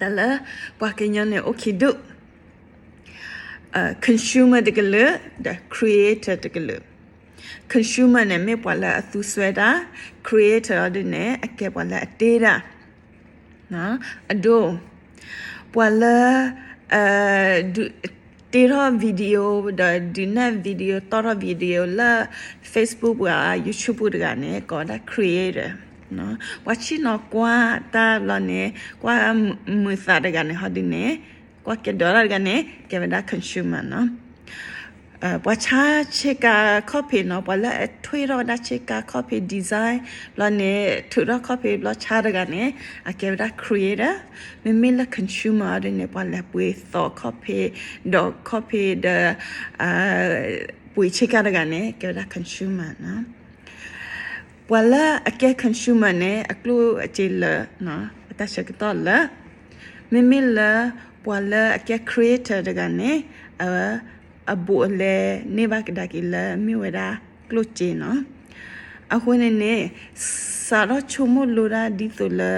တၢ်လၢပှၤကညီန့ၣ်အိၣ်ခံဒူၣ်, consumer တကလုာ် ဒီး creator တကလုာ်. Consumer န့ၣ် မ့ၢ်ပှၤလၢအသူစွဲတၢ်, creator အီၤဒ်န့ၣ် အကဲပှၤလၢအတ့တၢ်, အဒိ, ပှၤလၢ ဒုးတ့ထီၣ် video ဒီးဒုးနဲၣ် video တီၣ်ထီၣ် video လၢ Facebook ပူၤ YouTube ပူၤတဂၤန့ၣ် ကိးဝဲဒၣ် creator. ပှၤဆ့ၣ်နီၤကွၢ်တၢ်ဘျီန့ၣ် ကွၢ်မုာ်သးတဂၤန့ၣ် ဟီဒ်န့ၣ် ကွၢ်ကဲဒီးတၢ်တဂၤန့ၣ် ကဲဝဲဒၣ် consumer နီၤ. ပှၤဆါဆ့ကၤခီၣ်ဖံးနီၤ, ပှၤလၢအထွဲထီၣ်ဝဲဒၣ်ဆ့ကၤခီၣ်ဖံး design ဘျီန့ၣ် ထုးထီၣ်ခီၣ်ဖံးဘျီဆါတဂၤန့ၣ် အကဲဝဲဒၣ် creator. မ့မ့ၢ်လၢ consumer အီၤဒ်န့ၣ် ပှၤလဲၤပှ့ၤသီခီၣ်ဖံး, ဒီးခီၣ်ဖံးဒီး ပှ့ၤဆ့ကၤတဂၤန့ၣ် ကဲဝဲဒၣ် consumer နီၤ. ပှၤလၢအကဲ consumer န့ၣ် အကျိၣ်အစ့လၢာ်, အတၢ်ဆၢကတီၢ်လၢာ်. မ့မ့ၢ်လၢပှၤလၢအကဲ creator တဂၤန့ၣ် အဘူးအလဲန့ၢ်ဘၣ်ကဒါက့ၤလၢမ့ၢ်ဝဲဒၣ်ကျိၣ်စ့နီၤ. အဃိန့ၣ်န့ၣ် စးထီၣ်ဆိကမိၣ်လိတၢ်ဒ်သိးလၢ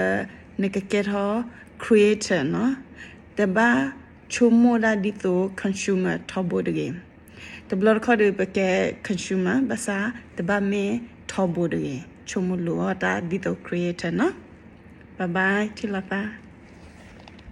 နကကဲထီၣ် creator နီၤ. တဘၣ်ဆိကမိၣ်ဒၣ်ဒ်သိး consumer ထီဘိတဂ့ၤ. တဘျီတခီၣ်ဒီး ပကဲ consumer ဘၣ်ဆၣ် တဘၣ်မ့ၢ်ထီဘိတဂ့ၤ. ဆိကမိၣ်လိအီၣ်တၢ်ဒ်သိး creator နီၤ. Bye bye, ထံၣ်လိာ်သး.